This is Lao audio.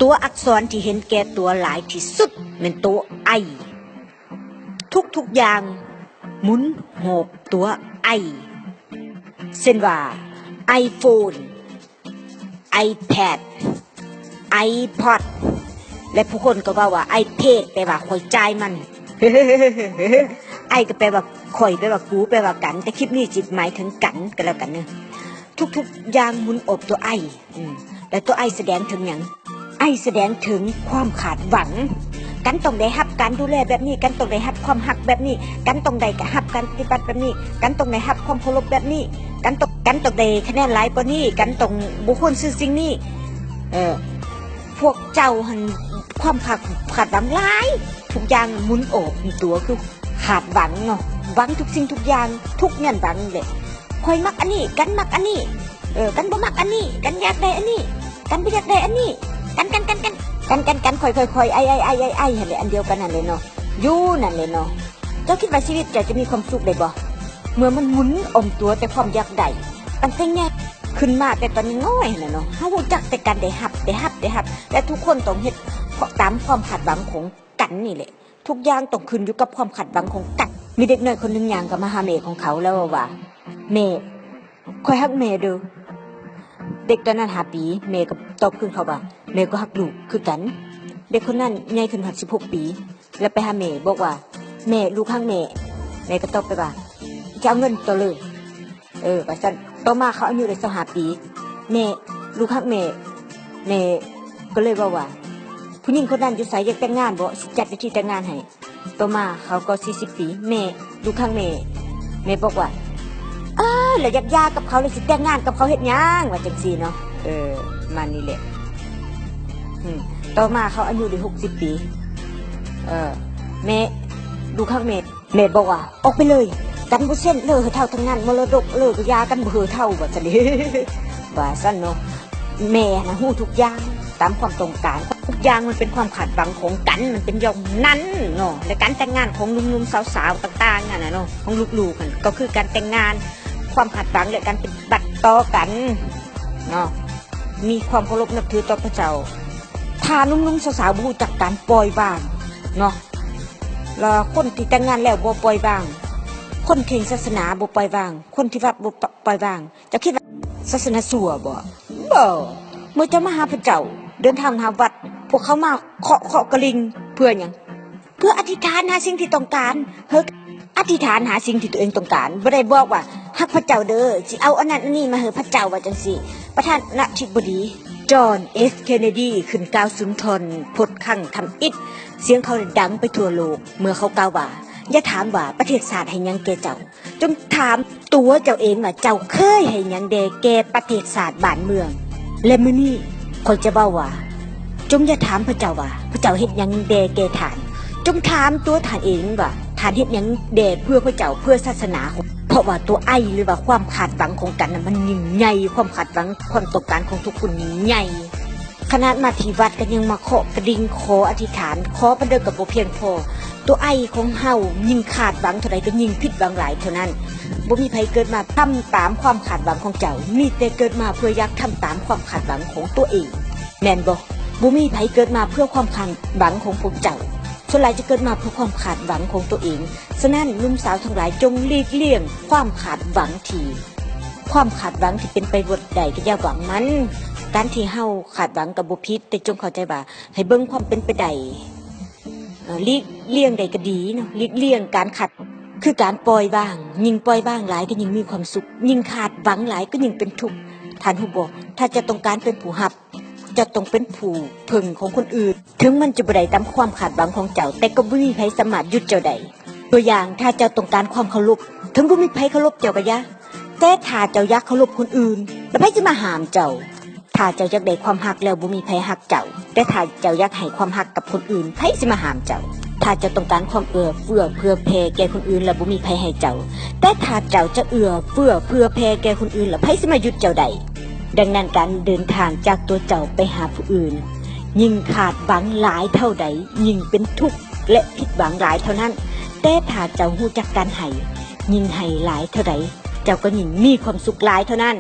ຕົວອັກສອນທີ່ເຫັນແກ່ຕົວຫຼາຍທີ່ສຸດແມ່ນຕົວ I. ທຸກໆຢ່າງໝູນຮອບຕົວ I ເຊັ່ນວ່າ iPhone, iPad, iPod ແລະ ຜູ້ຄົນກໍເວົ້າວ່າ I paid ແປວ່າຂ້ອຍຈ່າຍມັນ. I ກໍແປວ່າຂ້ອຍ ແປວ່າກູ ແປວ່າກັນ ແຕ່ຄລິບນີ້ຊິໝາຍເຖິງກັນກໍແລ້ວກັນເນີ. ທຸກໆຢ່າງໝູນຮອບຕົວ I ອືມ ແລະ ຕົວ I ສະແດງເຖິງຫຍັງ? I ສະແດງເຖິງຄວາມຄາດຫວັງ. ກັນຕ້ອງໄດ້ຮັບການດູແລແບບນີ້, ກັນຕ້ອງໄດ້ຮັບຄວາມຮັກແບບນີ້, ກັນຕ້ອງໄດ້ຮັບການປະຕິບັດແບບນີ້, ກັນຕ້ອງໄດ້ຮັບຄວາມເຄົາລົບແບບນີ້, ກັນຕ້ອງ ກັນຕ້ອງໄດ້ຄະແນນຫຼາຍກວ່ານີ້, ກັນຕ້ອງບໍ່ຄວນຊື້ສິ່ງນີ້. ເອີ ພວກເຈົ້າຫັ້ນຄວາມຄາດ ຄາດຫວັງຫຼາຍ, ທຸກຢ່າງໝູນຮອບຕົວຄື ຄາດຫວັງເນາະ, ຫວັງທຸກສິ່ງທຸກຢ່າງ, ທຸກຍ້ອນຫວັງນີ້ແຫຼະ. ຂ້ອຍມັກອັນນີ້, ກັນມັກອັນນີ້, ເອີ ກັນບໍ່ມັກອັນນີ້, ກັນຢາກໄດ້ອັນນີ້, ກັນບໍ່ຢາກໄດ້ອັນນີ້, ກັນ ກັນ ກັນ ກັນ ກັນ ກັນ ຂ້ອຍ ຂ້ອຍ ຂ້ອຍ ໄອ ໄອ ຫັ້ນແຫຼະ, ອັນດຽວກັນຫັ້ນແຫຼະເນາະ, ຢູ່ນັ້ນແຫຼະເນາະ. ເຈົ້າຄິດວ່າຊີວິດເຈົ້າຈະມີຄວາມສຸກໄດ້ບໍ່ ເມື່ອມັນໝູນອ້ອມຕົວແຕ່ຄວາມຢາກໄດ້? ຕັ້ງແຕ່ໃຫຍ່ຂຶ້ນມາ ແຕ່ຕອນຍັງນ້ອຍຫັ້ນແຫຼະເນາະ, ເຮົາຮູ້ຈັກແຕ່ການໄດ້ຮັບ, ໄດ້ຮັບ, ໄດ້ຮັບ ແລະ ທຸກຄົນຕ້ອງເຮັດຕາມຄວາມຄາດຫວັງຂອງກັນນີ້ແຫຼະ. ທຸກຢ່າງຕ້ອງຂຶ້ນຢູ່ກັບຄວາມຄາດຫວັງຂອງກັນ. ມີເດັກນ້ອຍຄົນໜຶ່ງຍ່າງເຂົ້າມາຫາແມ່ຂອງເຂົາ ແລ້ວເວົ້າວ່າ ແມ່ ຂ້ອຍຮັກແມ່ເດີ້. ເດັກຕອນນັ້ນຫ້າປີ, ແມ່ກໍຕອບຄືນເຂົາວ່າ ແມ່ກໍຮັກລູກຄືກັນ. ເດັກຄົນນັ້ນໃຫຍ່ຂຶ້ນຮອດສິບຫົກປີ ແລ້ວໄປຫາແມ່ ບອກວ່າ ແມ່ ລູກຮັກແມ່. ແມ່ກໍຕອບໄປວ່າ ຈະເອົາເງິນຕໍ່ເລີຍ. ເອີ ວ່າຊັ້ນ. ຕໍ່ມາເຂົາອາຍຸໄດ້ຊາວຫ້າປີ, ແມ່ ລູກຮັກແມ່. ແມ່ກໍເລີຍເວົ້າວ່າ ຜູ້ຍິງຄົນນັ້ນຢູ່ໃສ? ຢາກແຕ່ງງານບໍ່? ຊິຈັດພິທີແຕ່ງງານໃຫ້. ຕໍ່ມາເຂົາກໍສີ່ສິບປີ, ແມ່ ລູກຮັກແມ່. ແມ່ບອກວ່າ ເອີ ລະຢາກຢາກັບເຂົາ ລະຊິແຕ່ງງານກັບເຂົາເຮັດຫຍັງ? ວ່າຈັ່ງຊີ້ເນາະ. ເອີ ປະມານນີ້ແຫຼະ. ອືມ ຕໍ່ມາເຂົາອາຍຸໄດ້ຫົກສິບປີ, ເອີ ແມ່ ລູກຮັກແມ່. ແມ່ບອກວ່າ ອອກໄປເລີຍ, ກັນບໍ່ເຊັນ ເລີກໃຫ້ເຖົ້າທັງນັ້ນ, ມໍລະດົກເລີກຢາກັນບໍ່ເຫີເຖົ້າ ວ່າຊັ້ນເດ້ ວ່າຊັ້ນເນາະ. ແມ່ນະຮູ້ທຸກຢ່າງຕາມຄວາມຕ້ອງການ, ທຸກຢ່າງມັນເປັນຄວາມຄາດຫວັງຂອງກັນ, ມັນເປັນຢ່າງນັ້ນເນາະ. ແລະ ການແຕ່ງງານຂອງໜຸ່ມໆສາວໆຕ່າງໆຫັ້ນນະເນາະ, ຂອງລູກໆຫັ້ນ ກໍຄືການແຕ່ງງານ, ຄວາມຄາດຫວັງ ແລະ ການປະຕິບັດຕໍ່ກັນເນາະ, ມີຄວາມເຄົາລົບນັບຖືຕໍ່ພະເຈົ້າ. ຖ້າໜຸ່ມໆສາວໆບໍ່ຮູ້ຈັກການປ່ອຍວາງເນາະ, ລະຄົນທີ່ແຕ່ງງານແລ້ວບໍ່ປ່ອຍວາງ, ຄົນເຄັ່ງສາສະໜາບໍ່ປ່ອຍວາງ, ຄົນທີ່ວັດບໍ່ ປ- ປ່ອຍວາງ. ເຈົ້າຄິດວ່າສາສະໜາຊົ່ວບໍ? ບໍ່. ເມື່ອເຈົ້າມາຫາພະເຈົ້າ, ເດີນທາງມາຫາວັດ, ພວກເຂົາມາເຄາະ ເຄາະກະລິ່ງເພື່ອຫຍັງ? ເພື່ອອະທິຖານຫາສິ່ງທີ່ຕ້ອງການ. ເຮີ ອະທິຖານຫາສິ່ງທີ່ຕົວເອງຕ້ອງການ, ບໍ່ໄດ້ບອກວ່າ ຮັກພະເຈົ້າເດີ້, ຊິເອົາອັນນັ້ນອັນນີ້ມາໃຫ້ພະເຈົ້າ, ວ່າຈັ່ງຊີ້. ປະທານາທິບໍດີ ຈອນ ເອຟ ເຄເນດີ ຂຶ້ນກ່າວສຸນທອນພົດຄັ້ງທຳອິດ. ສຽງເຂົາດັງໄປທົ່ວໂລກ ເມື່ອເຂົາກ່າວວ່າ ຢ່າຖາມວ່າປະເທດຊາດໃຫ້ຫຍັງແກ່ເຈົ້າ, ຈົ່ງຖາມຕົວເຈົ້າເອງວ່າເຈົ້າເຄີຍໃຫ້ຫຍັງແດ່ແກ່ປະເທດຊາດບ້ານເມືອງ. ແລະ ມື້ນີ້ຂ້ອຍຈະເວົ້າວ່າ ຈົ່ງຢ່າຖາມພະເຈົ້າວ່າພະເຈົ້າເຮັດຫຍັງແດ່ແກ່ທ່ານ, ຈົ່ງຖາມຕົວທ່ານເອງວ່າທ່ານເຮັດຫຍັງແດ່ເພື່ອພະເຈົ້າ, ເພື່ອສາສະໜາຂອງ, ເພາະວ່າຕົວ I ຫຼືວ່າຄວາມຄາດຫວັງຂອງກັນນະ ມັນຍິ່ງໃຫຍ່, ຄວາມຄາດຫວັງ, ຄວາມຕ້ອງການຂອງທຸກຄົນຍິ່ງໃຫຍ່. ຂະໜາດມາທີ່ວັດກໍຍັງມາເຄາະກະດິ່ງ ຂໍອະທິຖານ, ຂໍປານໃດກໍບໍ່ພຽງພໍ. ຕົວ I ຂອງເຮົາຍິ່ງຄາດຫວັງເທົ່າໃດກໍຍິ່ງຜິດຫວັງຫຼາຍເທົ່ານັ້ນ. ບໍ່ມີໃຜເກີດມາທຳຕາມຄວາມຄາດຫວັງຂອງເຈົ້າ, ມີແຕ່ເກີດມາເພື່ອຢາກທຳຕາມຄວາມຄາດຫວັງຂອງຕົວເອງ, ແມ່ນບໍ່? ບໍ່ມີໃຜເກີດມາເພື່ອຄວາມຄາດຫວັງຂອງພວກເຈົ້າ, ສ່ວນຫຼາຍຈະເກີດມາເພື່ອຄວາມຄາດຫວັງຂອງຕົວເອງ. ສະນັ້ນ ໜຸ່ມສາວທັງຫຼາຍ ຈົ່ງຫຼີກລ່ຽງຄວາມຄາດຫວັງທີ່ ຄວາມຄາດຫວັງທີ່ເປັນໄປບໍ່ໄດ້ ກໍຢ່າຫວັງມັນ. ການທີ່ເຮົາຄາດຫວັງກໍບໍ່ຜິດ, ແຕ່ຈົ່ງເຂົ້າໃຈວ່າໃຫ້ເບິ່ງຄວາມເປັນໄປໄດ້. ເອີ ຫຼີກລ່ຽງໄດ້ກໍດີເນາະ, ຫຼີກລ່ຽງການຄາດ ຄືການປ່ອຍວາງ. ຍິ່ງປ່ອຍວາງຫຼາຍກໍຍິ່ງມີຄວາມສຸກ, ຍິ່ງຄາດຫວັງຫຼາຍກໍຍິ່ງເປັນທຸກ. ທ່ານຮູ້ບໍ່? ຖ້າເຈົ້າຕ້ອງການເປັນຜູ້ຮັບ, ເຈົ້າຕ້ອງເປັນຜູ້ເພິ່ງຂອງຄົນອື່ນ. ເຖິງມັນຈະບໍ່ໄດ້ຕາມຄວາມຄາດຫວັງຂອງເຈົ້າ, ແຕ່ກໍບໍ່ມີໃຜສາມາດຢຸດເຈົ້າໄດ້. ຕົວຢ່າງ, ຖ້າເຈົ້າຕ້ອງການຄວາມເຄົາລົບ, ເຖິງບໍ່ມີໃຜເຄົາລົບເຈົ້າກໍຢ່າ, ແຕ່ຖ້າເຈົ້າຢາກເຄົາລົບຄົນອື່ນ, ແລ້ວໃຜຊິມາຫ້າມເຈົ້າ? ຖ້າເຈົ້າຢາກໄດ້ຄວາມຮັກ, ແລ້ວບໍ່ມີໃຜຮັກເຈົ້າ, ແຕ່ຖ້າເຈົ້າຢາກໃຫ້ຄວາມຮັກກັບຄົນອື່ນ, ໃຜຊິມາຫ້າມເຈົ້າ? ຖ້າເຈົ້າຕ້ອງການຄວາມເອື້ອເຟື້ອເຜື່ອແຜ່ແກ່ຄົນອື່ນ, ແລ້ວບໍ່ມີໃຜໃຫ້ເຈົ້າ, ແຕ່ຖ້າເຈົ້າຈະເອື້ອເຟື້ອເຜື່ອແຜ່ແກ່ຄົນອື່ນ, ແລ້ວໃຜຊິມາຢຸດເຈົ້າໄດ້? ດັ່ງນັ້ນ, ການເດີນທາງຈາກຕົວເຈົ້າໄປຫາຜູ້ອື່ນ, ຍິ່ງຄາດຫວັງຫຼາຍເທົ່າໃດ, ຍິ່ງເປັນທຸກ ແລະ ຜິດຫວັງຫຼາຍເທົ່ານັ້ນ. ແຕ່ຖ້າເຈົ້າຮູ້ຈັກການໃຫ້, ຍິ່ງໃຫ້ຫຼາຍເທົ່າໃດ, ເຈົ້າກໍຍິ່ງມີຄວາມສຸກຫຼາຍເທົ່ານັ້ນ.